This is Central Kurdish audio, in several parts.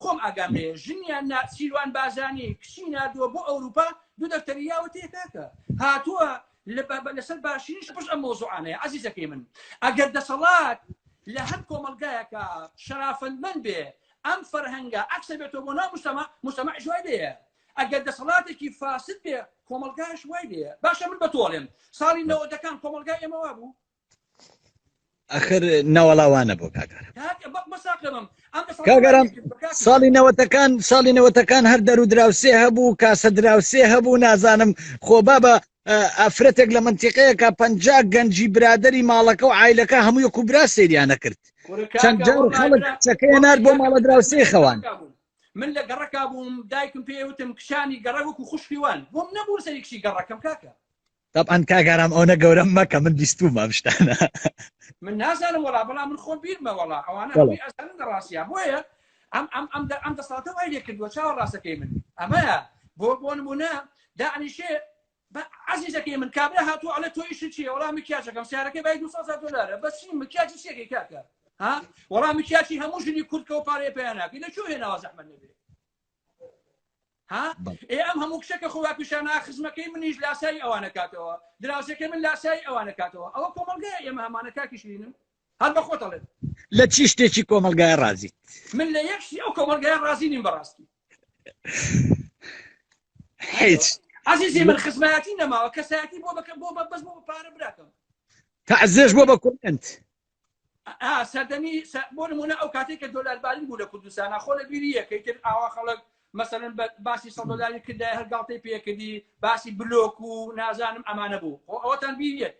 خۆم ئاگام لێیە ژنیان نا سیروان بازانی کچی ناردووە بۆ ئەوروپا دوو دەفتەری یاوەتێ کاکە هاتووە لەسەر باشترین پشت ئەم مۆزوعانەیە عەزیزەکەی من ئەگەر دەسەڵات لە هەر کۆمەڵگایەکە شەرافەندمەند بێ ئەم فەرهەنگە عەکسە بێتەوە بۆ ناو مجتەمع مجتەمعیش وای لێیە ئەگەر دەسەڵاتێکی فاسد بێ کۆمەڵگاش وای لێیە باشە من بە تۆڵێم ساڵی نەوەدەکان کۆمەڵگای ئێمە وابوو ئەخر نەوەڵا وانە بۆ کاکارم کاگەرم ساڵی نەوەتەکان ساڵی نەوەتەکان هەر دەر و دراوسێ هەبوو کاسە دراوسێ هەبوو نازانم خۆ بابە ئافرەتێک لە منتیقەیەکە پ گەنجی برادری ماڵەکە و عیلەکە هەموو یەکو برا سەیریانە کرد چەند جار خەڵک کچەکەی نار بۆ ماڵە دراوسێ خەوان من لە گەڕەکا بووم دایکم پێ وتم کچانی گەڕەک وەکو خوشکی وان بۆم نەبوو سەری کچی گەڕەکەم کاکە تەبعەن کاک ئارام ئەونە گەورەم مەکە من بیستومە ئەم شتانە. من نازانم وەڵا بەڵام من خۆم بیرمە وەڵا ئەوانە هەمووی ئەزانن لە ڕاستیا بۆیە ئەم ئەم ئەم ئەم دەسەڵاتە وای لێ کردووە چاوە ڕاستەکەی من ئەمەیە بۆ بۆ نمونە دانیشێ بە عەزیزەکەی من کابرا هاتوو ئەڵێ تۆ ئیشت چییە وەڵا مکیاجەکەم سیارەکەی بای 200 دلارە بەس چی مکیاجی چیەکەی کاکە ها وەڵا مکیاجی هەموو ژنی کورد کەو پارەیە پێیان ناکەی لە کوێ هێناوە زەحمەت نەبێ ها ئێ ئەم هەموو کچەکە خۆوا پیشانە خزمەکەی منیش لاسایی ئەوانە کاتەوە دراوسەکەی من لاسایی ئەوانە کاتەوە ئەوە کۆمەڵگای ئێمە هەمانە کاکی شیرینم هەر بە خۆت ئەڵێم لە چی شتێکی کۆمەڵگای ڕازیت من لە یەک شتی ئەو کۆمەڵگای ڕازی نیم بەڕاستی هیچ عزیزی من خزمایەتی نەماوە کەسایەتی بۆ بەکە بۆ بە بەس بۆ پارە براکەم تەعزێش بۆ بە کۆمێنت ئا سەردەمی بۆ نمونە ئەو کاتێک کە دۆلار بارین بوو لە کوردستانە خۆ لە بیریە کە ئیتر ئاوا خەڵک مەسەلەن باسی 100 دۆلاری کردای هەر گاڵتەی پێکردی باسی بلۆک و نازانم ئەمانە بوو خۆ ئەوەتان بیریە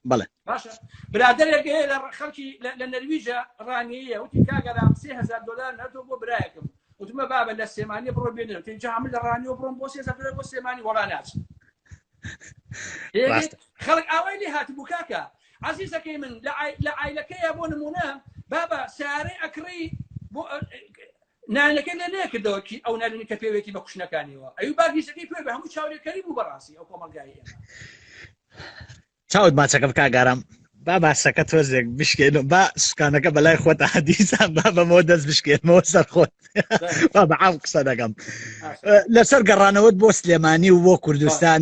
بەڵێ باشە برادەرێک هەیە لە خەڵکی لە نەرویجە ڕانیەیە وتی کاگەرام 3000 دلار نەتۆ بۆ برایەکم وتمە بابە لە سلێمانی بڕۆ بێنێ وتی جا من لە ڕانیەوە بڕۆم بۆ 3000 دلار بۆ سلێمانی وەڵا ناچم خەڵک ئاوای لێ هاتبوو کاکە عەزیزەکەی من لە عایلەکەیە بۆ نمونە بابە سیارەی ئەکڕی بۆ نانەکە لێ نەکردەوە کی ئەو نارینی کە پێوێتی بە کوشنەکانیەوە ئەوی باگیشەکەی پێ بە هەموو چاورێکەری بوو بەڕاستی ئەو کۆمەڵگای ئێمە چاوت ماچەکە بکا گارام با باسەکە تۆزێک بشکێنم با سوکانەکە بەلای خۆت دیسان با بەمەوە دەست بشکێنمەوە سەر خۆت با بە عام قسە دەکەم لەسەر گەڕانەوەت بۆ سلێمانی و بۆ کوردستان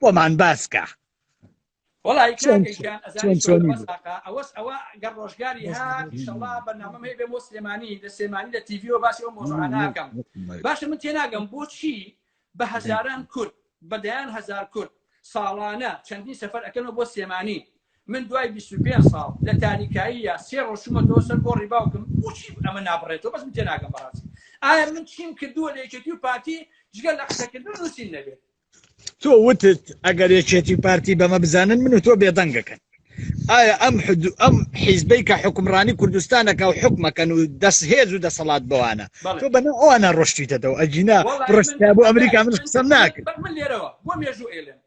بۆمان باسکە وەڵی ئەوەس ئەوە گەر ڕۆژگاری هات ئیشەڵا بەرنامەم هەیە بێم بۆ سلێمانی لە سلێمانی لە تیڤیەوە باسی ئەو مۆزوعانە ئەکەم باشە من تێناگەم بۆچی بە هەزاران کورد بە دەیان هەزار کورد ساڵانە چەندین سەفەر ئەکەنەوە بۆ سلێمانی من دوای 25 ساڵ لە تاریکاییە سێ ڕۆژ چوومەتەوە سەر گۆڕی باوکم بۆچی ئەمە نابڕێتەوە بەس من تێناگەم بەڕاستی ئایا من چیم کردووە لە یەکێتی و پارتی جگە لە قسەکردن و نووسین نەبێت تۆ وتت ئەگەر یەکێتی و پارتی بەمە بزانن من و تۆ بێدەنگەکەن ئایا ئەم حد ئەم حیزبەی کە حکومڕانی کوردستانەکە و حکومەکەن و دەست هێز و دەسەڵات بەوانە تۆ بەناو ئەوانە ڕۆشتیتەوە ئەگینا ڕۆشتیا بۆ ئەمریکا من قسەم ناکرد من لێرەوە بۆ مێژوو ئێلێم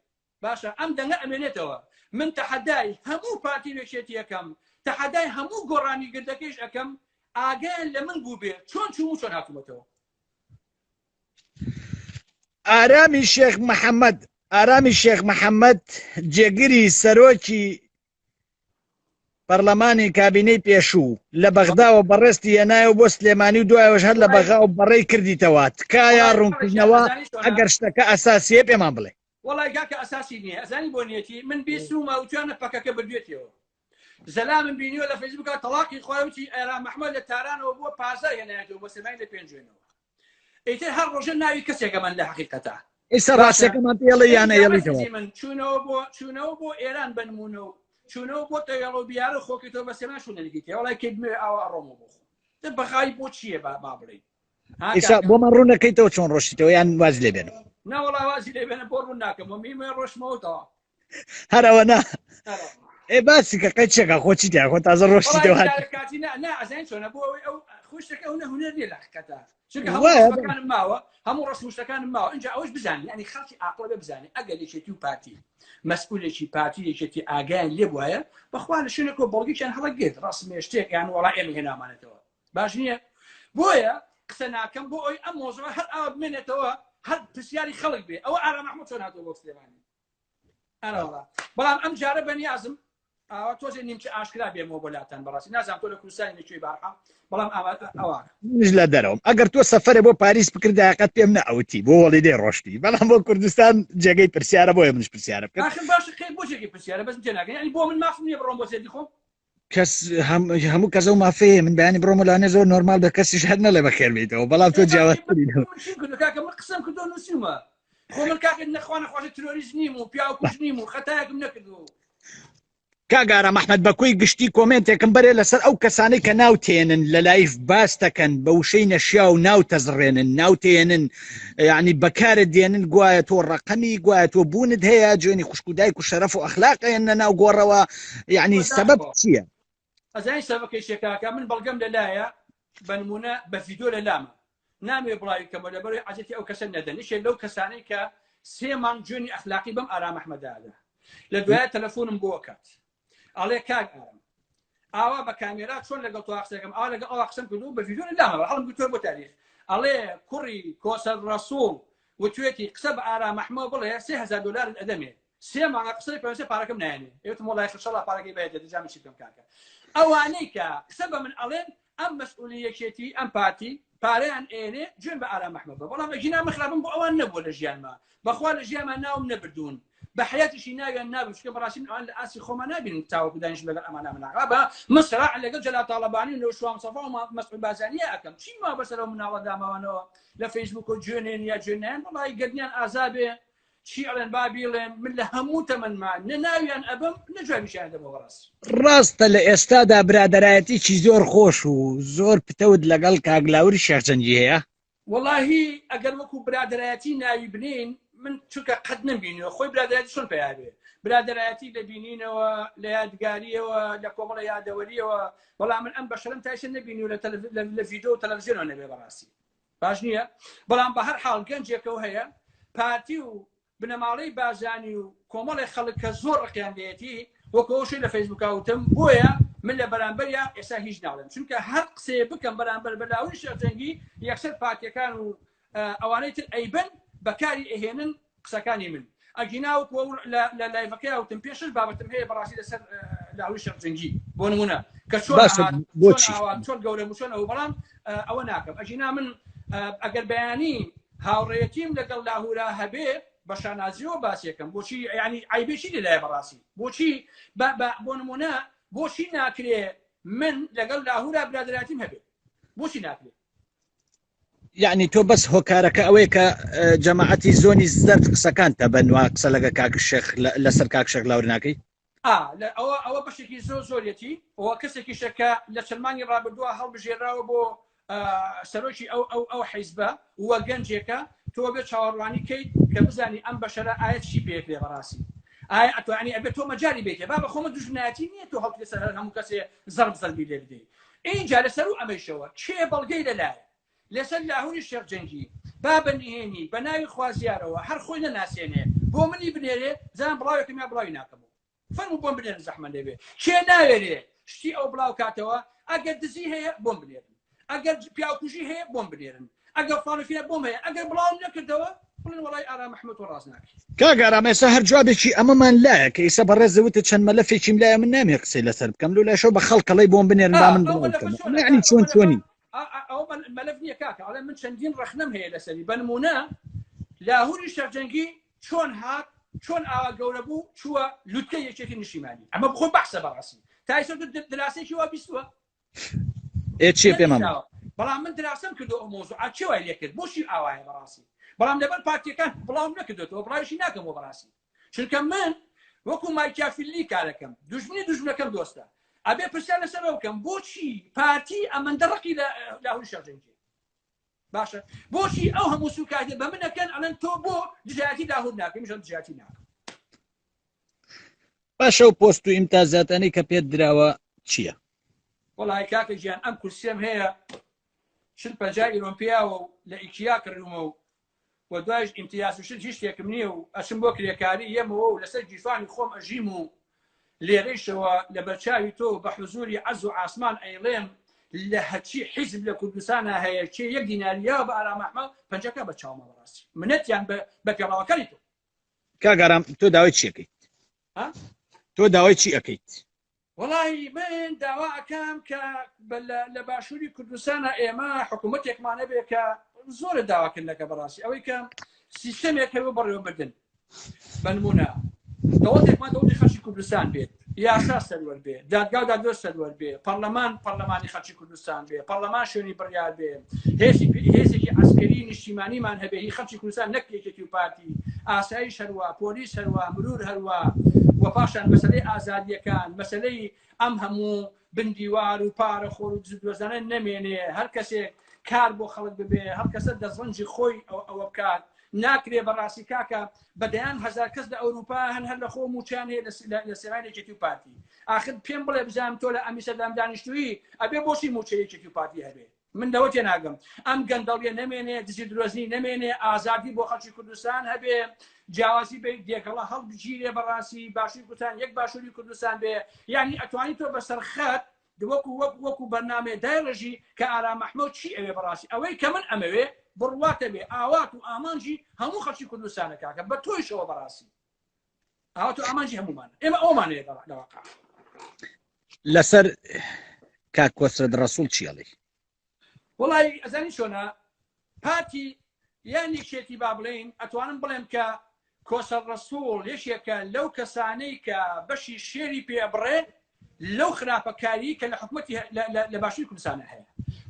باشە ئەم دەنگە ئەمێنێتەوە من تەحەدای هەموو پارتی و یەکێتیەکەم تەحەدای هەموو گۆڕانی گردەکەیش ئەکەم ئاگایان لە من بووبێ چۆن چوم و چۆن هاتوومەتەوە ئارامی شێخ محەممەد ئارامی شێخ محەممەد جێگری سەرۆکی پەرلەمانی کابینەی پێشوو لە بەغداوە بەڕێستی هێنایەوە بۆ سلێمانی و دوایەوەش هەر لە بەغا و بەڕێی کردیتەوە تکایە ڕوونکردنەوە ئەگەر شتەکە ئەساسیە پێمان بڵێ وەڵای کاکە ئەساسی نییە ئەزانی بۆ نیەتی من بیستومە وتویانە پەکەکە بردوێتیەوە زەلامم بینیوە لە فەیسبووکە تەڵاقی خۆی وتی ئارام ئەحمەد لە تارانەوە بووە پازە هێنایەتەوە بۆ سلێمانی لە پێنجوێنەوە ئیتر هەر ڕۆژە ناوی کەسێکە من لە حقیقەتە ئێستا ڕاستەکەمان پێڵێ یان ئەیڵیتەوە من چوونەوە بۆ چوونەوە بۆ ئێران بنمونە و چوونەوە بۆ تەوێڵ و بیارە خۆکەیتەوە بە سێما شوونەگیتێ وڵای کەی بمێ ئاوا ئەڕۆمەوە بۆ خۆم بەخای بۆ چییە با با بڵێ ئیسا بۆمان ڕوون نەکەیتەوە چۆن ڕۆشتیتەوە یان واز لێ بێنم ناوەڵا وازی لێ بێنە بۆ ڕوون ناکەم و میمە ڕۆشمەوە تەواو هەر ئەوە نا ئێ باسی کە قەی چێکا خۆ چی تیا خۆ تازە ڕۆشتیتەوە هات کاتی نا نا ئەزانین چۆنە بۆ ئەوەی ئەو خوشتەکە ئەو نە هونەر نییە لە حقیقەتە چونکە هەموو وایە. ڕسمەکانم ماوە هەموو ڕسم و شتەکانم ماوە اینجا ئەوەش بزانین یعنی خەڵکی ئاقڵە بێ بزانێ ئەگەر یەکێتی و پارتی مەسئولێکی پارتی یەکێتی ئاگایان لێ بوایە بەخوا لە شوێنێکەوە بەڵگێکیان هەڵەگرت ڕسمێ شتێک یان وەڵا ئێمە هێنامانەتەوە باش نییە بۆیە قسە ناکەم بۆ ئەوی ئەم مۆزوع هەر ئاوا بمێنێتەوە هەر پرسیاری خەڵک بێ ئەوە ئارام ئەحمەد چۆن هاتووە بۆ سلێمانی ئەرەوەڵا بەڵام ئەم جارە بەنیازم. ئاوا تۆزێ نیمچە ئاشکرا بێمەوە بۆ لاتان بەڕاستی نازانم تۆ لە کوردستانی لە کوێی بارحاڵ بەڵام ئاوا ئەوە منیش لە دەرەوەم ئەگەر تۆ سەفەرێ بۆ پاریس بکردایە قەت پێم نەئەوتی بۆ holiday ڕۆشتی بەڵام بۆ کوردستان جێگەی پرسیارە بۆیە منیش پرسیارە بکەم ئاخر باشە خێر بۆ جێگەی پرسیارە بەس تێناگەن یعنی بۆ من مافم نییە بڕۆم بۆ زێدی خۆم کەس هەموو کەس ئەو مافەیە من بەیانی بڕۆم لانێ زۆر نۆرمال بە کەسیش هەر نەڵێ بەخێر بیتەوە بەڵام تۆ جیاوازتری لەو. من چیم کردو کاکە من قسەم کردو نووسیومە خۆ من کاکە نەخوا نەخوازە ترۆریست نیم و پیاو کوژ نیم و خەتایەکم نەکردووە کاک ئارام ئەحمەد بە کۆی گشتی کۆمێنتێکم بەرێ لەسەر ئەو کەسانەی کە ناو تێنن لە live باس دەکەن بە وشەی نەشیاو ناو تەزڕێنن ناو تێنن یعنی بەکارت دێنن گوایە تۆ ڕەقەمی گوایە تۆ بوونت هەیە جوێنی خوشک و دایک و شەرەف و ئەخلاق ئەیەننە ناو گۆڕەوە یعنی سەبەب چییە؟ ئەزانی سەبەکەی چیە کاکە من بەڵگەم لەلایە بە نمونە بە ڤیدۆ لەلامە نامەوێ بڵاوی کەمەوە لەبەرەوەی عەزێتی ئەو کەسە نەدەن یەکێ لەو کەسانەی کە سێ مانگ جوێنی ئەخلاقی بەم ئارام ئەحمەدادا لە دوایە تەلەفۆنم بۆ کات ئەڵێ کاک ئارام ئاوا بە کامێرا چۆن لەگەڵ تۆ قسەکەم ئاوا لەگەڵ ئەوە قسەم کردو بە ڤیدیۆ لەلامەوە هەڵم گرتووە بۆ تاریخ ئەڵێ کوڕی کۆسەر ڕەسوڵ وتوێتی قسە بە ئارام ئەحمەوە بڵێ 3000 دلارت ئەدەمێ سێ مانگە قسەی پێویستە پارەکەم نایەنێ ئێوتم وەڵای خشەڵا پارەکەی بەیەتێ دەجا من چی بکەم کاکە ئەوانەی کە قسە بە من ئەڵێن ئەم مەسئولی یەکێتی ئەم پارتی پارەیان ئێنێ جوێن بە ئارام ئەحمەد بە بەڵام ئەگینا من خراپم بۆ ئەوان نەبووە لە ژیانما بەخوا لە ژیانما ناوم نەبردوون بە حیاتیشی ناویان نابم چونکە بەڕاستی من ئەوان لە ئاستی خۆمان نابینم تاوەکو دانیشم لەگەڵ ئەمانە من ئاغا بە من سراع لەگەڵ جەلال تاڵەبانی و نەوشوان مستەفا و مەسعود بارزانیە ئەکەم چی ما بەسەر ئەو مناڵە داماوانەوە لە فەیسبوک و جوێنێن یا جوێن نایەن وەڵی گەرمیان ئازابێ چی ئەڵێن با بیڵێن من لە هەموو تەمەنما نە ناویان ئەبم نە جوابیشیان دەمەوە بەڕاستی. ڕاستە لە ئێستادا برادەرایەتیی زۆر خۆش و زۆر پتەوت لەگەڵ کاک لاوری شێخ جەنگی هەیە؟ وەڵاهی ئەگەر وەکو برادەرایەتی ناوی بنێین من چونکە قەت نەمبینیوە خۆی برادەرایەتی چۆن پەیا بێ برادەرایەتی لە بینینەوە لە یادگاریەوە لە کۆمەڵە یادەوەریەوە بەڵام من ئەم بەشەرم تا ئێستا نەبینیوە لە لە ڤیدیۆ و تەلەڤزیۆنەوە نەبێ بەڕاستی باش نییە بەڵام بە هەر حاڵ گەنجێکەوە هەیە پارتی و بنەماڵەی بازانی و کۆمەڵی خەڵک کە زۆر ڕقیان لێتی وەکو ئەوشی لە فەیسبووکا وتم بۆیە من لە بەرامبەریا ئێستا هیچ ناڵێم چونکە هەر قسەیە بکەم بەرامبەر بە لاوری شێخجەنگی یەکسەر پارتیەکان و ئەوانەی تر ئەیبن بەکاری ئەهێنن قسەکانی من ئەگینا وەکو ئەو لە live ەکەی وتم پێشش بابەتم هەیە بەڕاستی لەسەر لاوری شێخجەنگی بۆ نمونە کە چۆن باشە هات، چۆن بۆچی ئاوا چۆن گەورە بوو چۆن ئەو بەڵام ئەوە ناکەم ئەگینا من ئەگەر بەیانی هاوڕێیەتیم لەگەڵ لاهورا هەبێ بە شانازیەوە باسیەکەم بۆچی ینی عیبێکی لەلایە بەڕاستی بۆچی بۆ نمونە بۆچی ناکرێ من لەگەڵ لاهورا برادراتیم هەبێ بۆچی ناکرێ یعنی تۆ بەس هۆکارەکە ئەوەیە کە جەماعەتی زۆنی زەرد قسەکان تەبەن وا قسە لەگە کاک شێخ لەسەر کاک شێخ لاور ناکەی ئەوە ئەوە بەشێکی زۆر زۆریەتی ئەوە کەسێکیشە کە لە چەند مانگی ڕابردووە هەڵبژێراوە بۆ سەرۆکی ئەو ئەو ئەو حیزبە وە گەنجێکە تۆ بێ چاوەڕوانی کەیت کە بزانی ئەم بەشەرە ئایا چی پێکرێ بەڕاستی ئایا ئەتوانی ئەبێت تۆ مەجای بێتێ با بە خۆمە دوژمنایەتی نییە تۆ هەڵکرێ سەر هەموو کەسێ زەرب زەربی لێ بدەیت ئینجا لەسەر و ئەمەیشەوە کێ بەڵگەی لەلایە لەسەر لاهوری شێخ جەنگی با بە نهێنی بە ناوی خوازیارەوە هەر خۆی نەناسێنێ بۆ منی بنێرێ بزانم بڵاوێکم یا بڵاوی ناکەمەوە فەرموو بۆم بنێرن زەحمەت نەبێ کێ ناوێرێ شتی ئەو بڵاو کاتەوە ئەگەر دزی هەیە بۆم بنێرن ئەگەر پیاوکوژی هەیە بۆم بنێرن ئەگەر فڵان بۆم هەیە ئەگەر بڵاوم نەکردەوە بڵێن وەڵای ئارام ئەحمەد تۆ ڕاست ناکەی. کاک ئارام ئێستا هەر جوابێکی ئەمەمان لایە کە ئیسە بەڕێزت وتت چەند مەلەفێکیم لایە من نامەوێ قسەی لەسەر بکەم لەو لایشەوە بە خەڵک ئەڵێی بۆم بنێرن با من ئەو بڵاو مەلەفە بکەمەوە چۆنە ئەمە یەعنی کاک ئەو چۆن مەلەفە چۆنی ئەو مەلەف نییە کاکە ئەڵێ من چەندین ڕەخنەم هەیە لەسەری بە نمونە لاهوری شەرجەنگی چۆن هات چۆن ئاوا گەورە بوو چووە لوتکەی یەکێتی نیشتیمانی ئەمە بخۆی بەحسە بەڕاستی تا ئێستا دراسێکی وا بیستووە ئێ چیە پێمان بەڵام من دراسەم کردو ئەو مۆزوعە چێ وای لێکرد بۆچی ئاوایە بەڕاستی بەڵام لەبەر پارتیەکان بڵاوم نەکردێتەوە بڵاویشی ناکەمەوە بەڕاستی چونکە من وەکو مایکیافیلی کارەکەم دوژمنی دوژمنەکەم دۆستە ئەبێ پرسیار لەسەر ئەو بکەم بۆچی پارتی ئەمەندە ڕقی لە لاهوری شەرجەنگی باشە بۆچی ئەو هەموو سوکایەتیە بە من ئەکەن ئەڵێن تۆ بۆ دژایەتی لاهور ناکەی منیش دژایەتی ناکەم باشە و پۆست و ئیمتازاتانەی کە پێت دراوە چییە؟ وەڵی کاکە گیان ئەم کورسیەم هەیە چل پەنجا ئیرۆم پیاوە و لە ئیکیا کڕیومە و و دوایش ئیمتیاز و شت هیچ شتێکم نییە و ئەچم بۆ کرێکاری یەمەوە و لەسەر گیرفانی خۆم ئەژیم و لێرەیشەوە لە بەرچاوی تۆ بە حزوری عەرز و عاسمان ئەیڵێم لە هەرچی حیزب لە کوردستانا هەیە کێ یەک دیناری یاوە بە ئارام ئەحمەد پەنجەکە بە چاومە بەڕاستی منەتیان بە پێڵاوەکانی تۆ کاک ئارام تۆ داوای چی ئەکەیت؟ ها؟ تۆ داوای چی ئەکەیت؟ وەڵی من داوا ئەکەم کە لە باشووری کوردستانە ئێمە حکوومەتێکمان هەبێ کە زۆرە داواکردنەکە بەڕاستی ئەوەی کە سیستەمێک هەبێ بەڕێوەبردن بەنمونە دەوڵەتێکمان دەوڵەتی خەڵکی کوردستان بێت یاسا سەروەر بێ دادگا و دادوەر سەروەر بێ پەرلەمان پەرلەمانی خەڵکی کوردستان بێ پەرلەمان شوێنی بڕیار بێ هێزی هێزێکی عسکەری نیشتیمانیمان هەبێ هی خەڵکی کوردستان نەک یەکێتی و پارتی ئاسایش هەروە پۆلیس هەروە مرور هەروە و پاشان مەسلەی ئازادیەکان مەسلەی ئەم هەموو بندیوار و پارە خۆر و دزدۆزانە نەمێنێ هەر کەسێک کار بۆ خەڵک ببێ هەر کەسە دەستڕەنجی خۆی ئەوە بکات ناکرێ بەڕاستی کاکە بە دەیان هەزار کەس لە ئەوروپا هەن هەر لە خۆ موچیان هەیە لە سێرای یەکێتی و پارتی ئاخر پێم بڵێ بزانم تۆ لە ئەمیسەدام دانیشتووی ئەبێ بۆچی موچە یەکێتی و پارتی هەبێ من لەوە تێناگەم ئەم گەندەڵیە نەمێنێ دزی درۆزنی نەمێنێ ئازادی بۆ خەڵکی کوردستان هەبێ جیاوازی بێ دێگەڵە هەڵبگیرێ بەڕاستی باشووری کوردستان یەک باشووری کوردستان بێ یعنی ئەتوانی تۆ بەسەر خەت وەکو وەک وەکو بەرنامەیە دایڕێژی کە ئارام ئەحمەد چی ئەوێ بەڕاستی ئەوەی کە من ئەمەوێ بڕواتە بێ ئاوات و ئامانجی هەموو خەڵکی کوردستانە کاکە بە تۆیشەوە بەڕاستی ئاوات و ئامانجی هەمومان ئێمە ئەومان هەیە لەواقع لەسەر کاک کۆسرەت ڕەسوڵ چی ئەڵێی؟ وڵی ئەزانی چۆنە پارتی یان یەکێتی با بڵێین ئەتوانم بڵێم کە کۆسەر ڕەسوڵ یەکێکە لەو کەسانەی کە بەشی شێری پێ بڕێ لەو خراپەکاری کە لە حکوومەتی لە باشووری کوردستانە هەیە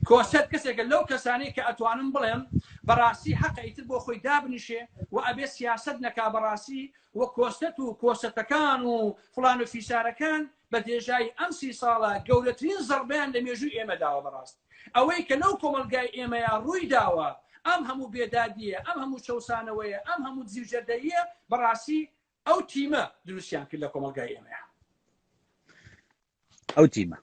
کۆسەر کەسێکە لەو کەسانەی کە ئەتوانم بڵێم بەڕاستی حەقە ئیتر بۆ خۆی دابنیشێ و ئەبێ سیاست نەکا بەڕاستی و کۆسەت و کۆسەتەکان و فڵان و فیسارەکان بە درێژایی ئەم سی ساڵە گەورەترین زەڕبەیان لە مێژووی ئێمە داوە بەڕاست ئەوەی کە لەو کۆمەڵگای ئێمەیا ڕووی داوە ئەم هەموو بێدادیە ئەم هەموو چەوسانەوەیە ئەم هەموو دزی و جەردەییە بەڕاستی ئەو تیمە دروستیان کرد لە کۆمەڵگای ئێمەیا. ئەو تیمە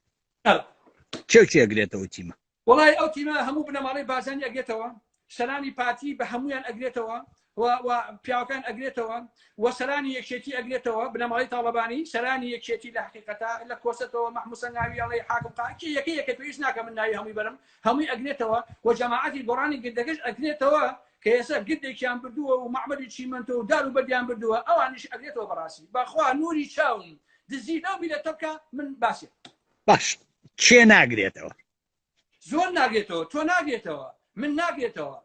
کێ و کێ ئەگرێتەوە تیمە؟ وەڵای ئەو تیمە هەموو بنەماڵەی بارزانی ئەگرێتەوە سەرانی پارتی بە هەمویان ئەگرێتەوە و پیاوەکان ئەگرێتەوە و سەرانی یەکێتی ئەگرێتەوە بنەماڵەی تاڵەبانی سەرانی یەکێتی لە حقیقەتا لە کۆسەتەوە مەحموود سەنگاوی ئەڵێ حاکم قاکی یەکە یەکە پێویست ناکە من ناوی هەمووی بەرم هەمووی ئەگرێتەوە و جەماعەتی گۆڕانی گردەکەش ئەگرێتەوە کە ئێستا گردێکیان بردووە و مەعمەلی چیمەنتۆ و دار و بەردیان بردووە ئەوانیش ئەگرێتەوە بەڕاستی بەخوا نوری چاوم دزی لەو میلەتە بکە من باسی باش کێ ناگرێتەوە؟ زۆر ناگرێتەوە تۆ ناگرێتەوە من ناگرێتەوە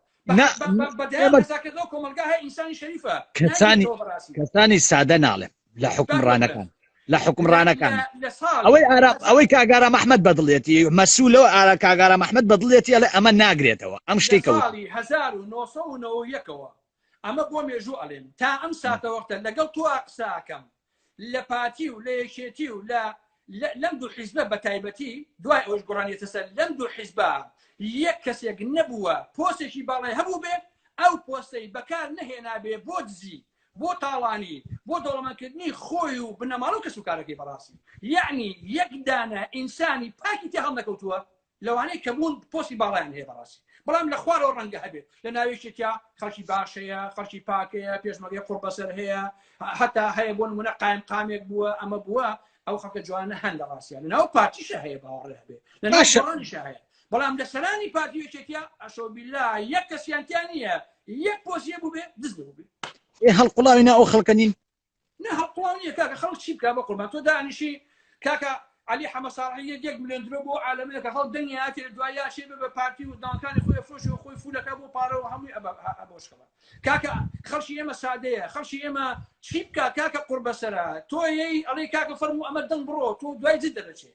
کۆمەلگا هەیە ئینسانی شەریفە کەسانی کەسانی سادە ناڵێم لە حکومڕانەکان لە حکومڕانەکان ئەوەی ئارا ئەوەی کاگارا مححمد بەدڵێتی مەسوولەوە ئارا کاگارا مححمد بەدڵێتی ئەڵێ ئەمە ناگرێتەوە ئەم شتێکەوە ساڵی 1991ەوە ئەمە بۆ مێژوو ئەڵێم تا ئەم ساتەوەختە لەگەڵ تۆ قساکەم لە پارتی و لە یەکێتی و لە لەم دوو حیزبە بە تایبەتی دوای ئەوش گۆڕانیەتە سەر لەم دوو حیزبە یەک کەسێک نەبووە پۆستێکی باڵای هەبوو بێ ئەو پۆستەی بەکار نەهێنابێ بۆ دزی بۆ تاڵانی بۆ دەوڵەمەندکردنی خۆی و بنەماڵە و کەسوکارەکەی بەڕاستی یعنی یەک دانە ئینسانی پاکی تێ هەڵنەکەوتووە لەوانەیە کە بوون پۆستی باڵایان هەیە بەڕاستی بەڵام لە خوارەوە ڕەنگە هەبێت لە ناوێکێکیا خەڵکی باشەیە خەڵکی پاکەیە پێشمەگەی قوڕ بەسەر هەیە هەتا هەیە بۆ نمونە قایم قامێک بووە ئەمە بووە ئەو خەڵکە جوانە هەن لە ڕاستیان لە ناو پارتیشە هەیە باوەڕێ هەبێ لە ناو گۆڕانیشە هەیە بەڵام لە سەرانی پارتی یەکێتیا ئەشۆ بیلا یەک کەسیان تیا نییە یەک پۆسیە بوو بێ دز بوو بێ ئێ هەڵقوڵاوی نا ئەو خەڵکە نین نا هەڵقوڵاو نییە کاکە خەڵک چی بکا بەقوربان تۆ دانیشی کاکە عەلی حەمە ساڵحی یەک یەک ملیۆن درۆ بۆ عالەمەیەکە خەڵک دەنگی هاتێ لە دوای یاشێ بە پارتی و داوەکانی خۆی فرۆشی و خۆی فولەکە بۆ پارە و هەمووی ئەبۆشکەڵە کاکە خەڵکی ئێمە سادەیە خەڵکی ئێمە چی بکا کاکە قوربەسەرە تۆ یەی ئەڵێ کاکە فەرموو ئەمە دەنگ بڕۆ تۆ دوای جد دەچێ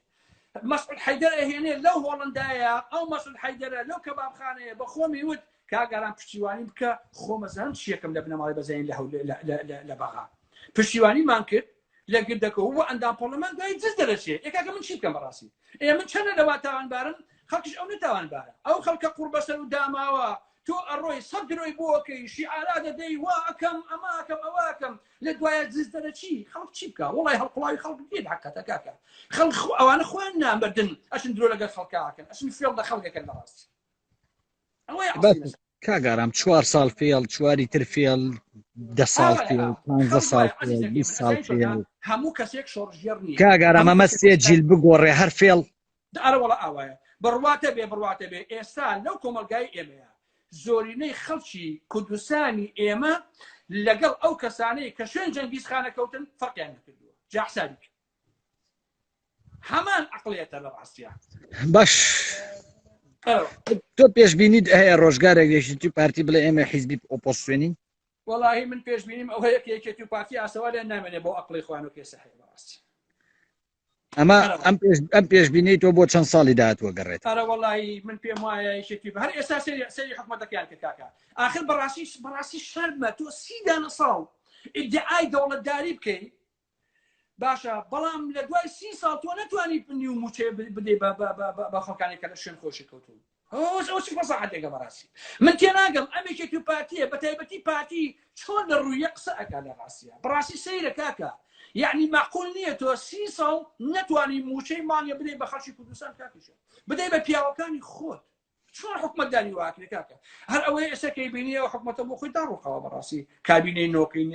مەسعود حەیدەر ئەهێنێ لەو هۆڵندایە ئەو مەسعود حەیدەرە لەو کەبابخانەیە بە خۆمی وت کاک ئارام پشتیوانی بکە خۆمەزان چیەکەم لە بنەماڵی بەزین لە لە بەغا پشتیوانیمان کرد لە گردەکە و ئەندام پەرلەمان دوای جز دەرەچێ ئێ کاکە من چی بکەم بەڕاستی ئێ من چەندە لەوا تاوانبارم خەڵکیش ئەو نەتاوانبارە ئەو خەڵکە قوڕبەسەر و داماوە تۆ ئەڕۆی سەد درۆی بۆکەی شیعارا دەدەی وا ئەکەم ئەمە ئەکەم ئەوە ئەکەم لە دوایە جز دەرەچی خەڵک چی بکە وڵی هەڵقوڵاوی خەڵک دێت حقەتە کاکە خەڵک ئەوانە خۆیان نامردن ئەچن درۆ لەگەڵ خەڵکەکەن ئەچن فێڵ لە خەڵکەکەن بەڕاستی کاک ئارام چوار ساڵ فێڵ چواری تر فێڵ دە ساڵ فێڵ پانزە ساڵ فێڵ 20 ساڵ فێڵ هەموو کەسێک شۆڕشگێڕ نییە کاک ئارام ئەمە سێ جیل بگۆڕێ هەر فێڵ ئەرە وەڵا ئاوایە بڕواتە بێ بڕواتە بێ ئێستا لەو کۆمەڵگای ئێمەیە زۆرینەی خەڵکی کوردستانی ئێمە لەگەڵ ئەو کەسانەی کە شوێن جەنگیز خانە کەوتن فەرقیان نەکردووە جا حسابی بکە. هەمان عقلیەتە لە ڕاستە باش تۆ پێشبینیت هەیە ڕۆژگارێک یەکێتی پارتی بڵێ ئێمە حیزبی ئۆپۆزسیۆنین؟ وەڵاهی من پێشبینیم ئەوەیە کە یەکێتی و پارتی ئاسەواریان نامێنێ بۆ ئەقڵی خۆیان و کێسە هەیە بەڕاستی. ئەمە ئەم پێش ئەم پێشبینی تۆ بۆ چەند ساڵی داهاتووە گەڕێت؟ ئەرە وەڵاهی من پێم وایە یەکێتی هەر ئێستا سەیری سەیری حکومەتەکەیان کرد کاکە ئاخر بەڕاستی بەڕاستی شەرمە تۆ سی دانە ساڵ ئیدعای دەوڵەتداری بکەی باشە بەڵام لە دوای سی ساڵ تۆ نەتوانی نیو موچەیە بدەی بە خەڵکانی کە لە شوێن خۆشی کەوتون ئەو چ فەساحەتێکە بەڕاستی من تێناگەم ئەمێکێتی و پارتیە بە تایبەتی پارتی چۆن لە ڕوویە قسە ئەکا لە ڕاستیە بەڕاستی سەیرە کاکە یعنی معقول نییە تۆ سی ساڵ نەتوانی موچەی مانگە بدەی بە خەڵکی کوردستان کاکیشە بدەی بە پیاوەکانی خۆت چۆن حکومەتداری واکرێ کاکە هەر ئەوەی ئێستا کەی بینیەوە حکومەتە بۆ خۆی داڕوخاوە بەڕاستی کابینەی نۆکەی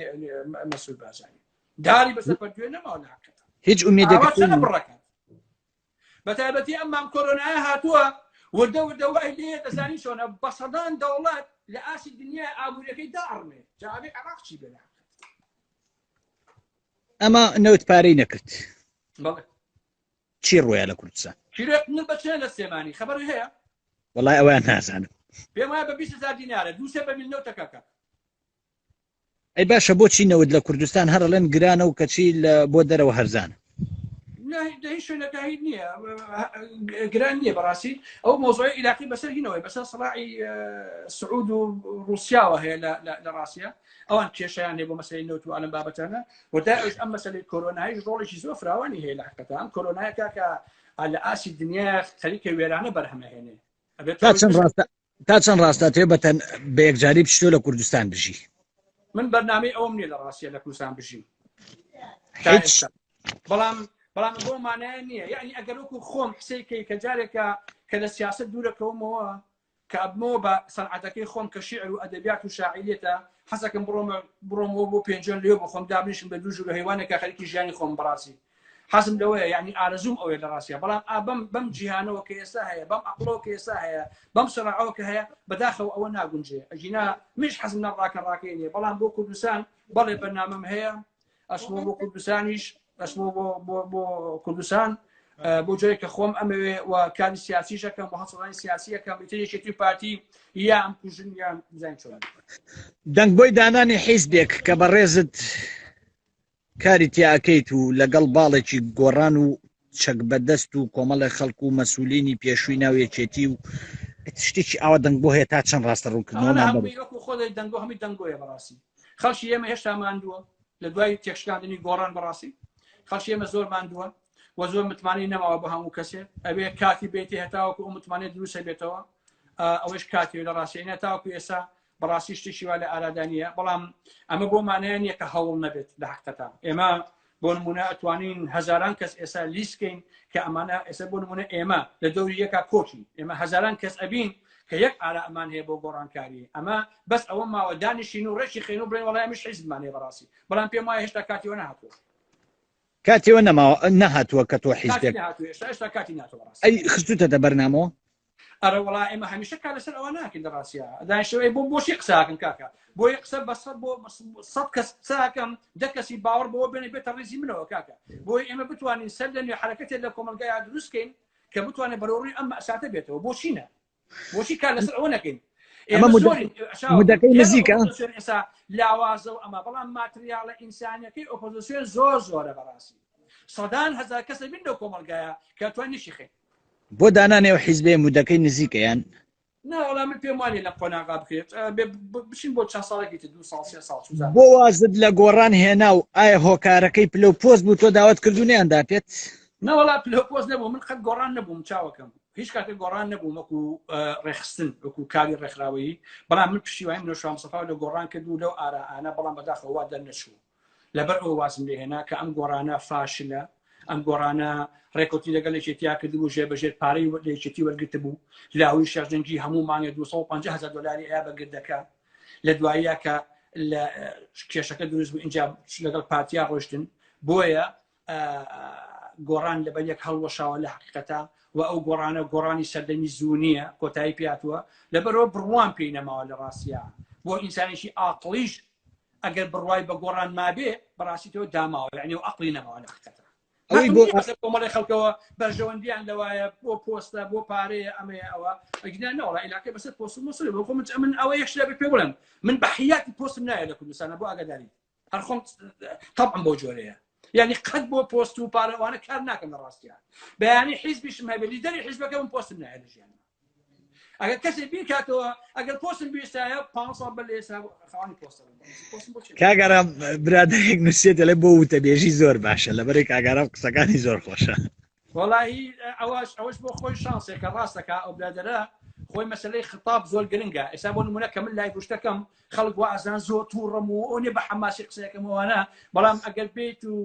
مەسعود بارزانی داری بەسەر پەردوێ نەماوە لە حقیقەت هیچ ئومێدێک بڕەکات بە تایبەتی ئەم مام کۆرۆنایە هاتووە وردە وردە وای لێ دەزانی چۆنە بە سەدان دەوڵەت لە ئاستی دنیای ئابووریەکەی داڕمێ جا ئەبێ عێراق چی بێ لە حقیقەت ئەمە نەوت پارەی نەکرد بەڵێ چی ڕۆیە لە کوردستان؟ کیلۆیەک نرخ بە چەنە لە سلێمانی خەبەرت هەیە؟ وەڵای ئەوەیان نازانم. پێم وایە بە 20 هەزار دینارە دوو سێ بەرمیل نەوتەکە کاک. ئەی باشە بۆچی نەوت لە کوردستان هەر ئەڵێن گرانە و کەچی لە بۆ دەرەوە هەرزانە؟ نا لە هیچ شوێنەکە هیچ نییە گران نییە بەڕاستی ئەو مۆزۆی عیلاقی بەسەر هینەوەی بەسەر سەڵاعی سعود و رووسیاوە هەیە لە ڕاستە ئەوان کێشیان هەیە بۆ مەسەی نەوت و ئەلم بابەتانە و داعش ئەم مەسەلەی کۆرۆنایش ڕۆڵێکی زۆر فراوانی هەیە لە حقیقەتە ئەم کۆرۆنایە کاکە لە ئاستی دنیا خەریکە وێرانە بەرهەمەهێنێ ئەبێت تا چەند ڕاستە تا چەند ڕاستە تێ بەتەن بە یەکجاری بچیتەوە لە کوردستان بژی من بەرنامەی ئەوم نییە لە ڕاستیە لە کوردستان بژیم تا هیچ ئێستا بەڵام بەڵام بۆ مانایە نییە یعنی ئەگەر وەکو خۆم حسەی کەی کە جارێکە کە لە سیاست دوورەکەومەوە کە ئەبمەوە بە سەنعەتەکەی خۆم کە شیعر و ئەدەبیات و شاعیریەتە، حەزەکەم بڕۆمە بڕۆمەوە بۆ پێنجوێن لەوێ بۆ خۆم دابنیشم لە دوو ژوورە هەیوانێکا خەریکی ژیانی خۆم بەڕاستی حەزم لەوەیە یعنی ئارەزووم ئەوەیە لە ڕاستیا بەڵام ئا بەم بەم جیهانەوە کە ئێستا هەیە بەم عەقڵەوە کە ئێستا هەیە بەم سەراعەوە کە هەیە بەداخەوە ئەوە ناگونجێ ئەگینا منیش حەزم لە ڕاکە ڕاکەی نییە بەڵام بۆ کوردستان بەڵێ بەرنامەم هەیە ئەچمەوە بۆ کوردستانیش ئەچمەوە بۆ بۆ بۆ کوردستان بۆ جۆرێک کە خۆم ئەمەوێ و کاری سیاسیشەکەم و هەڵسەڵانی سیاسیەکەم ئیتر یەکێتی و پارتی یا ئەم کوژن یان بزانین چۆن. دەنگ بۆی دانانی حیزبێک کە بەڕێزت کاری تیا ئەکەیت و لەگەڵ باڵێکی گۆڕان و چەک بەدەست و کۆمەڵێک خەڵک و مەسولینی پێشووی ناو یەکێتی و شتێکی ئاوا دەنگ بۆ هەیە تا چەند ڕاستە ئەوانە ڕوونکردنەوەمان بەرێ. هەمووی وەکو خۆ دەنگۆ هەمووی دەنگۆیە بەڕاستی خەڵکی ئێمە هێشتا ماندووە لە دوای تێکشکاندنی گۆڕان بەڕاستی خەڵکی ئێمە زۆر ماندووە و زۆر متمانەی نەماوە بە هەموو کەسێ ئەبێ کاتی بێتی هەتاوەکو ئەو متمانەی دروستە بێتەوە ئەوەش کاتی لە ڕاستی نە تاوەکو ئێستا بەڕاستی شتێکی وا لە ئارادا نییە بەڵام ئەمە بۆ مانایە نییە کە هەوڵ نەبێت لە حقیقەتە ئێمە بۆ نمونە ئەتوانین هەزاران کەس ئێستا لیستکەین کە ئەمانە ئێستا بۆ نمونە ئێمە لە دەوری یەکا کۆکی ئێمە هەزاران کەس ئەبین کە یەک ئارا ئەمان هەیە بۆ گۆڕانکاری ئەمە بەس ئەوە ماوە دانیشین و ڕێکی خێن و بڵێن وەڵای ئەمیش حیزبمان هەیە بەڕاستی بەڵام پێم وایە هێشتا کاتیەوە نەهاتووە کاتیەوە نەماوە نەهاتووە کە تۆ کاتی حیزبێک نەهاتووە هێشتا هێشتا کاتی ناتوە بەڕاستی ئەی خستوتەتە بەرنامەوە ئەرە وەڵا ئێمە هەمیشە کار لەسەر ئەوە ناکەین لە ڕاستیا دانیشتەوە بۆ بۆچی قساکەم کاکە بۆیە قسە بە سەد بۆ سەد کەس قساکەم دە کەسی باوەڕ بەوە بێنێ بێتە ڕیزی منەوە کاکە بۆیە ئێمە بتوانین سەر لە نوێ حرەکەتێک لە کۆمەڵگایا دروست کەین کە بتوانێت بەرەوڕووی ئەم مەساتە بێتەوە بۆچی نا بۆچی کار لەسەر ئەوە نەکەین ئەمە ئێمە زۆرین مدەکەی نزیکە ئۆپۆزیسیۆن ئێستا لاوازە و ئەمە بەڵام ماتریاڵە ئینسانیەکەی ئۆپۆزیسیۆن زۆر زۆرە بەڕاستی سەدان هەزار کەسە بین لەو کۆمەڵگایە کە توانیشی خێن بۆ دانانی ئەو حیزبەیە مودەکەی نزیکە یان؟ نا وەڵا من پێم وانیە لەم قۆناغا بکرێت بچین بۆ چەند ساڵێکی تر دوو ساڵ سێ ساڵ چوزانم. بۆ وازت لە گۆڕان هێنا و ئایا هۆکارەکەی پلە و پۆست بوو تۆ داوات کرد و نەیان دا پێت؟ نا وەڵا پلە و پۆست نەبوو من قەت گۆڕان نەبووم چاوەکەم هیچ کاتێک گۆڕان نەبووم وەکو ڕێکخستن وەکو کاری ڕێکخراوەیی بەڵام من پشتیوانیم لە شوان مستەفا لە گۆڕان کرد و لەو ئارائانە بەڵام بەداخەوە وا دەرنەچوو لەبەر ئەوە وازم لێهێنا کە ئەم گۆڕانە فاشلە ئەم گۆڕانە ڕێکوتی لەگەڵ یەکێتیا کردبوو ژێر بەژێر پارەی لە یەکێتی وەرگرتبوو لاهوری شێخ جەنگی هەموو مانگێ 250 هەزار دۆلاری ئەیا بە گردەکە لە دواییە کە لە کێشەکە دروست بوو اینجا لەگەڵ پارتیا ڕۆشتن بۆیە گۆڕان لەبەر یەک هەڵوەشاوە لە حقیقەتە و ئەو گۆڕانە گۆڕانی سەردەمی زوو نییە کۆتایی پیاتوە لەبەرەوە بڕوان پێی نەماوە لە ڕاستە بۆ ئینسانێکی ئاقڵیش ئەگەر بڕوای بە گۆڕان مابێ بەڕاستی تۆ داماوە یعنی و عقلی نەماوە لە حقیقەتە. ئەوەی بۆ کۆمەڵی خەڵکەوە بەرژەوەندیان لەوایە بۆ پۆستە بۆ پارەیە ئەمەیە ئەوە ئەگینا نەوەڵا ئیلاکە بەسەر پۆست و مۆسڵی بۆ خۆ من من ئەوە یەک شتێ پێ بڵێم من بە حیاتی پۆستم نایە لە کوردستانە بۆ ئاگاداری هەر خۆم تەبعم بۆ جۆرەیە یعنی قەت بۆ پۆست و پارەوانە کار ناکەم لە ڕاستیان بەیانی حیزبیشم هەبێ لیدەری حیزبەکە من پۆستم نایە لە ژیانم ئەگەر کەسێ بیرکاتەوە ئەگەر پۆستم بیستایە پ ساڵ بەر لە ئێستا خاوەنی پۆستە بووم. پۆستم بۆ چی؟ کاک ئارام برادەرێک نووسێت دەڵێ بۆ وتەبێژی زۆر باشە لەبەرەی کاک ئارام قسەکانی زۆر خۆشە. وەڵاهی ئەوەش ئەوەش بۆ خۆی شانسێکە ڕاستەکە ئەو برادەرە خۆی مەسلەی خطاب زۆر گرنگە ئێستا بۆ نمونە کە من لای گوشتەکەم خەڵک وا ئەزان زۆر تووڕەم و ئەو نیە بە حەماسی قسەکەم ئەوانە بەڵام ئەگەر بێیت و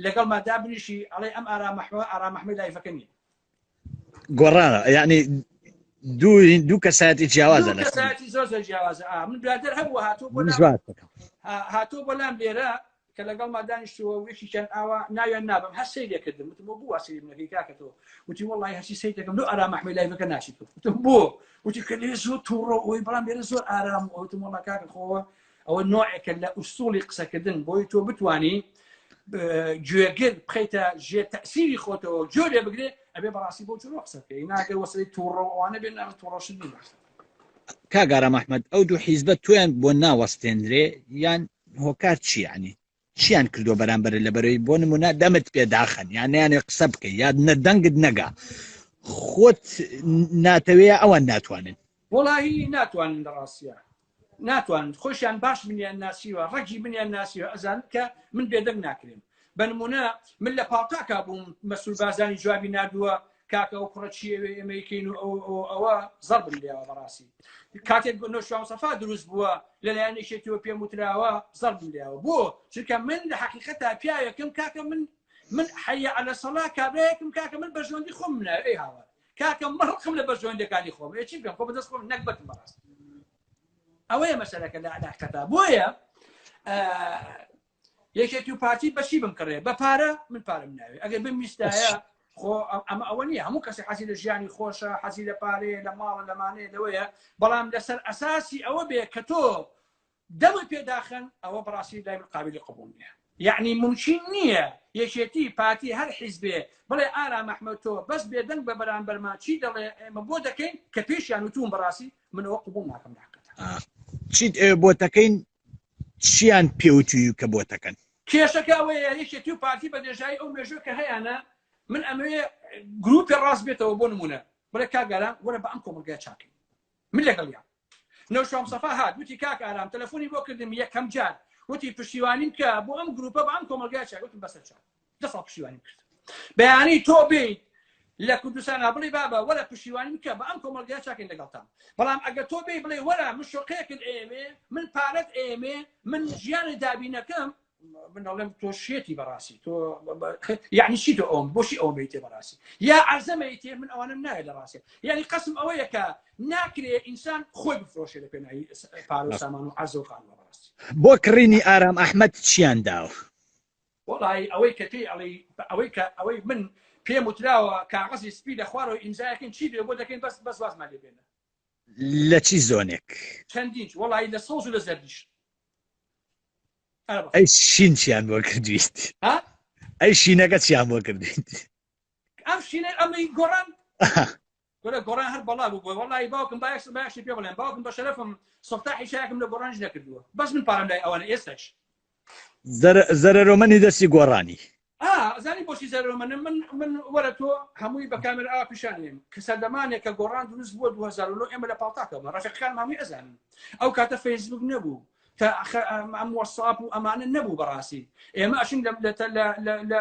لەگەڵما دابنیشی ئەڵێ ئەم ئارام ئەحمە ئارام ئەحمەی لایڤەکە نییە گۆڕانە یعنی دوو دوو کەسایەتی جیاوازە لە کەسایەتی زۆر زۆر جیاوازە ئا من برادەر هەبوو هاتوو بۆ هاتوو بۆ لام لێرە کە لەگەڵما دانیشتووە و یەکیان ئاوا ناویان نابم هەر سەیرێ کردم وتم بۆ بوو سەیری منەکەی کاکە تۆ وتی وەڵی هەرچی سەیر دەکەم لۆ ئارام ئەحمەی لایڤەکە ناچیت وتم بۆ وتی کە لێ زۆر تووڕە ئەوی بەڵام لێرە زۆر ئارام وتم وەڵا کاکە خۆوە ئەوە نوعێکە لە ئوسوڵی قسەکردن بۆی تۆ بتانی گوێگر بخەیتە ژێر تەسیری خۆتەوە گوێ لێ بگرێ ئەبێ بەڕاستی بۆ جۆرە قسە بکەی ناگەر وەسەری تووڕە ئەوانە بێن نامە تووڕەشت نیە کاک ئارام ئەحمەد ئەو دوو حیزبە تۆیان بۆ ناوەستێنرێ یان هۆکار چی یعنی چیان کردووە بەرامبەر لەبەرەوەی بۆ نمونە دەمت پێ داخەن یان نیانێ قسە بکەی یاد نە دەنگت نەگا خۆت ناتەوێ ئەوان ناتوانن وەڵاهی ناتوانن لە ڕاستە ناتوانن خۆشیان باش منیان ناسیوە ڕەگی منیان ناسیوە ئەزان کە من بێدەنگ ناکرێم بە نمونە من لە پاڵتاکا بووم مەسول بازانی جوابی نردووە کاکە ئەو کوڕە چیەوێ ئێمەیکەین و ئەو ئەو ئەوە زەربم لێوە بەڕاستی کاتێک نۆشیان سەفا دروست بووە لەلایەن یەکێتیەوە پێم وتراوە زەربم لێوە بۆ چونکە من لە حەقیقەتا پیاوێکم کاکە من من حەیە عەلە سەڵا کابرایەکم کاکە من بەرژەوەندی خۆم ناوێ ئەی هاوار کاکە من ڕقم لە بەرژەوەندەکانی خۆم ئێ چی بکەم خۆ بەدەست خۆم نەگبەتم بەڕاست ئەوەیە مەسەلەکە لە عەلاقەتا بۆیە یەکێتی و پارتی بەچی بمکڕێ بە پارە من پارەم ناوێ ئەگەر بمویستایە خۆ ئەمە ئەوە نییە هەموو کەسی حەزی لە ژیانی خۆشە حەزی لە پارەیە لە ماڵە لەمانەیە لەوەیە بەڵام لەسەر ئەساسی ئەوە بێ کە تۆ دەمت پێداخن ئەوە بەڕاستی لای من قابلی قبول نییە یعنی ممکن نییە یەکێتی پارتی هەر حیزبێ بڵێ ئارام ئەحمەد تۆ بەس بێدەنگ بە بەرامبەرمان چی دەڵێ ئێمە بۆ دەکەین کە پێشیان وتوم بەڕاستی من ئەوە قبول ناکەم لە حەقیقەتە. چیت ئەوێ بۆتەکەین چیان پێوتوی کە بۆتەکەن؟ کێشەکە ئەوەیە یەکێتی و پارتی بە درێژایی ئەو مێژووە کە هەیانە من ئەمەوێ گروپێ ڕاست بێتەوە بۆ نمونە بڵێ کاک ئارام وەرە بە ئەم کۆمەڵگای چاکەین من لەگەڵیان نەوشام سەفا هات وتی کاک ئارام تەلەفۆنی بۆ کردم یەکەم جار وتی پشتیوانیم کە بۆ ئەم گروپە بە ئەم کۆمەڵگای چاک وتم بەسەر چاک دە ساڵ پشتیوانیم کرد بەیانی تۆ بیت لە کوردستان بڵێ بابە وەرە پشتیوانی بکە بە ئەم کۆمەڵگای چاکین لەگەڵتان بەڵام ئەگەر تۆ بێ بڵێ وەرە من شوقەیەکت ئێمێ من پارەت ئێمێ من ژیانی دابینەکەم من دەڵێم تۆ شێتی بەڕاستی تۆ یعنی چی تۆ ئەوم بۆشی ئەوم بیتێ بەڕاستی یا عەرزەمەیتێ من ئەوانم ناوێت لە ڕاستی یعنی قسم ئەوەیە کە ناکرێ ئینسان خۆی بفرۆشێ لە پێناوی پارە و سامان و عەرزە و خانووە بەڕاستی بۆ کڕینی ئارام ئەحمەد چیان داوە؟ وەڵی ئەوەی کە پێی ئەڵێی ئەوەی کە ئەوەی من پێم وتراوە کاغەزی سپی لە خوارەوە ئیمزایەکەین چی بێ بۆ دەکەین بەس بەس وازمان لێ بێنە. لە چی زۆنێک؟ چەندین وەڵی لە سەوز و لە زەردیش. ئەی شین چیان بۆ کردویت؟ ئەی شینەکە چیان بۆ کردویت؟ ئەم شینە ئەمەی گۆڕان گۆرە گۆڕان هەر بەڵا بوو بۆی وەڵی باوکم باش باشی پێ بڵێم باوکم بە شەرەفم سفتاحی شایەکم لە گۆڕانش نەکردووە بەس من پارەم لای ئەوانە ئێستاش زەرەرۆمەنی دەستی گۆڕانی زانی بۆچی زەرەرۆمەنە من من وەرە تۆ هەمووی بە کامێرا ئاوا پیشانیم کە سەردەمانێک کە گۆڕان دروست بووە 2009 ئێمە لە پاڵتاکەوە ڕەفیقەکانم هەمووی ئەزانن ئەو کاتە فەیسبوک نەبوو تا ئەم وەساپ و ئەمانە نەبوو بەڕاستی ئێمە ئەچین لە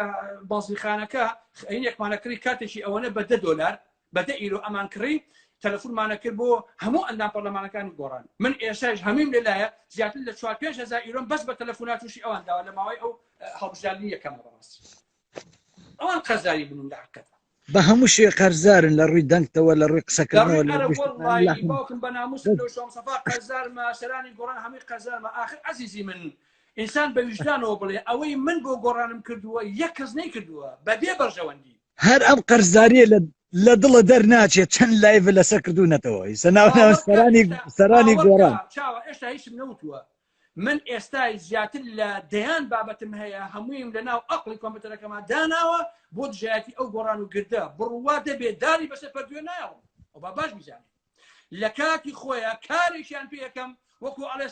بەنزینخانەکە خەینێکمانە کڕی کاتێکی ئەوەنە بە دە دۆلار بە دە ئیرۆ ئەمان کڕی تەلەفونمانە کرد بۆ هەموو ئەندام پەرلەمانەکانی گۆڕان من ئێساش هەموویم لەلایە زیاتر لە 4 5 هزار ئیرۆم بەس بە تەلەفونات تووشی ئەوان داوە لە ماوەی ئەو هەڵبژاردنی یەکەمە بەڕاستی ئەوان قەرزاری بوون لە حقیقەت بە هەموو شێ قەرزارن لە ڕووی دەنگتەوە لە ڕووی قسەکردنەوە لە ڕووی باوکم بە ناموس لەو شۆم سەفا قەرزارمە سەرانی گۆڕان هەمووی قەرزارمە ئاخر عەزیزی من ئینسان بە ویژدانەوە بڵێ ئەوەی من بۆ گۆڕانم کردووە یەک کەس نەیکردووە بەبێ بەرژەوەندی هەر ئەم قەرزاریە لە لە دڵە دەرناچێت چەند لایڤ لەسەر کردوونەتەوە ئیسە ناو ناو سەرانی سەرانی گۆڕان چاوە ئێشتا هیچم نەوتووە. من ئێستای زیاتر لە دەیان بابەتم هەیە هەموویم لە ناو ئەقڵی کۆمپیوتەرەکەما داناوە بۆ دژایەتی ئەو گۆڕان و گردە بڕوا دەبێت داری بەسەر پەردوێ نایەڵم ئەو با باش بیزانێت لە کاتی خۆیان کارێکیان پێ یەکەم وەکو ئەڵێ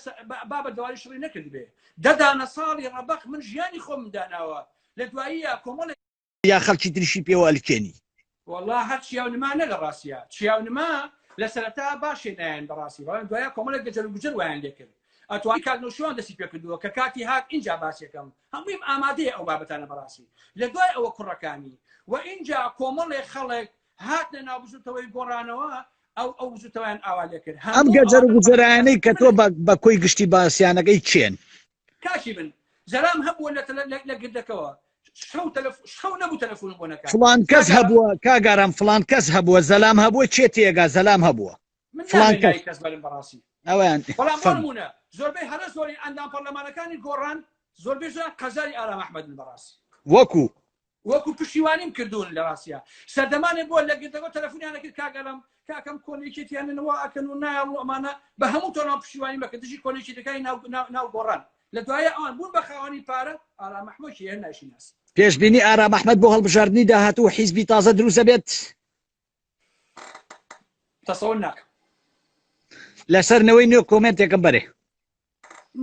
بابە دەواری شڕی نەکردبێ دەدانە ساڵی ڕەبەق من ژیانی خۆم داناوە لە دواییە کۆمەڵێک یا خەڵکی تریشی پێوە ئەلکێنی. وەڵا هەر چیا و نما نە لە ڕاستیا چیا و نما لە سەرەتا باشێ نایەن بەڕاستی بەڵام دوایە کۆمەڵێک گەجەر و گوجەر وایان لێ کرد ئەتوانی کاک نەوشیروان دەستی پێ کردووە کە کاتی هات ئینجا باسیەکەم هەموویم ئامادەیە ئەو بابەتانە بەڕاستی لە دوای ئەوە کوڕەکانی و ئینجا کۆمەڵێک خەڵک هاتنە ناو بزوتەوەی گۆڕانەوە ئەو ئەو بزوتەوەیان ئاوا لێ کرد ئەم هەموو گەجەر و ئەوانە گوجەرانەی کە تۆ بە کۆی گشتی باسیانەکەی کێن؟ کاکی من زەلام هەبووە لە لە گردەکەوە شەو تەلەف شەو نەبوو تەلەفۆنم بۆ نەکات فڵان کەس کاک ئارام هەبووە کاک ئارام فڵان کەس هەبووە زەلام هەبووە کێ تێگا زەلام هەبووە من فڵان نامەوێ کەس ناوی کەس بەرم بەڕاستی ئەویان بەڵام بۆ فەرموو نمونە زۆربەی هەرە زۆری ئەندام پەرلەمانەکانی گۆڕان زۆربەی زۆریان قەزاری ئارام ئەحمەدن بەڕاستی وەکو وەکو پشتیوانیم کردوون لە ڕاستیا سەردەمانێ بووە لە گردەکە تەلەفۆنیان ئەکرد کاک ئارام کاکەم کۆنێکێتیانن وا ئەکەن و نایەڵن و ئەمانە بە هەموو تۆنەوە پشتیوانی مەکە دژی کۆنێکێتەکانی ناو ناو ناو گۆڕان لە دوایە ئەوان بوون بە خاوەنی پارە ئارام ئەحمەد کێ هەر ناشیناس. پێشبینی ئارام ئەحمەد بۆ هەڵبژاردنی داهاتوو حیزبی تازە دروست دەبێت؟ تەسەور ناکەم. لەسەر نەوەی نوێ کۆمێنتێکم بەرێ.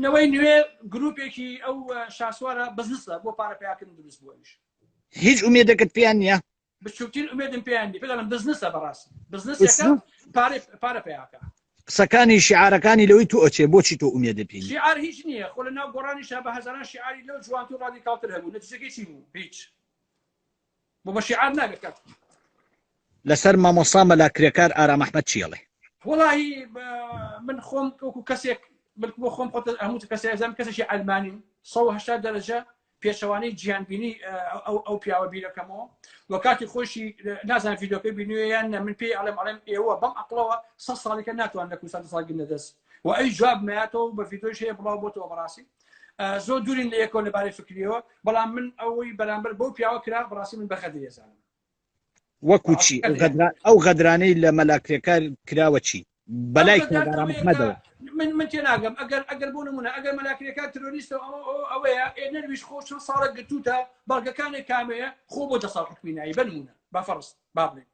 نەوەی نوێ گروپێکی ئەو شاسوارە بزنسە بۆ پارە پیاکردن دروست بووە ئەویش. هیچ ئومێدێکت پێیان نییە؟ بچووکترین ئومێدم پێیان نییە، پێ دەڵێم بزنسە بەڕاستی بزنسێکە پارە پارە پیاکە. قسەکانی شیعارەکانی لەوەی تۆ ئەچێ بۆچی تۆ ئومێدت پێی نییە؟ شیعار هیچ نییە خۆ لە ناو گۆڕانیشا بە هەزاران شیعاری لەو جوانتر و ڕادیکاڵتر هەبوو نەتیجەکەی چی بوو؟ هیچ. بۆ بە شیعار نابێت کاک. لەسەر مامۆستا مەلا کرێکار ئارام ئەحمەد چی ئەڵێ؟ وەڵاهی من خۆم وەکو کەسێک بلک بۆ خۆم خۆت هەموو کەسێ ئەزانم کەسێکی عەلمانیم 180 دەرەجە پێچەوانەی جیهانبینی ئەو ئەو پیاوە بیرەکەمەوە و کاتی خۆشی نازانم ڤیدیۆکەی بینیوە یان نە من پێی ئەڵێم ئەڵێم ئێوە بەم عەقڵەوە سە ساڵیکە ناتوان لە کوردستان دەسەڵات گرنە دەست و ئەی جواب مایەتەوە بە ڤیدیۆش هەیە بڵاو بۆتەوە بەڕاستی زۆر دوورین لە یەکەوە لەبارەی فکریەوە بەڵام من ئەوەی بەرامبەر بەو پیاوە کرا بەڕاستی من بە غەدر ئەزانم وەکو چی ئەو غەدرانەی لە مەلا کرێکار کراوە چی بەلای ئەحمەدەوە من من تێناگەم ئەگەر ئەگەر بۆ نمونە ئەگەر مەلا کرێکار ترۆریستە ئەوەیە ئێ نەرویش خۆ چەند ساڵە گرتووتە بەڵگەکانێک کامەیە خۆ بۆ دە ساڵ حکومی نایی بنمونە بە فەرز با بڵێن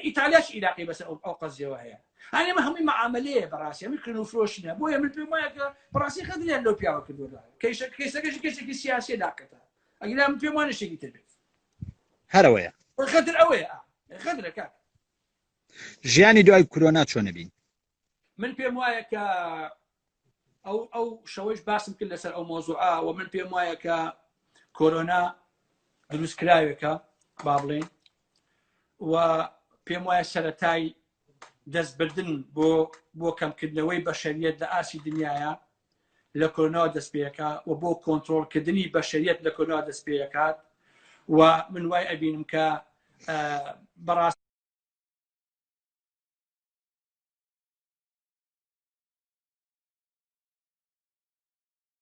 ئیتالیاش عیراقی بەسەر ئەو قەزیەوە هەیە هەنێ ئەمە هەمووی معاملەیە بەڕاستی هەمووی کڕین و فرۆشتنە بۆیە من پێم وایە کە بەڕاستی غەدریان لەو پیاوە کردووە کەیسە کەیسەکەش کەسێکی سیاسیە لاقەتە ئەگینا من پێم وانە شتێکی تر بێت هەرەوەیە غەدر ئەوەیە غەدرە کاک ژیانی دوای کۆرۆنا چۆنە بین من پێم وایە کە ئەو ئەو شەوەیش باسم کرد لەسەر ئەو مۆزوعە و من پێم وایە کە کۆرۆنا دروستکراوێکە با بڵێن و پێم وایە سەتای دەستبردن بۆ بۆ کەمکردنەوەی بەشەریەت لە ئاسی دنیاە لە کۆرۆناوە دەست پێەکە و بۆ کۆنتترۆلکردنی بەشەریەت لە کۆرۆنا دەست پێەکات و من وای ئەبینم کە بەڕاست.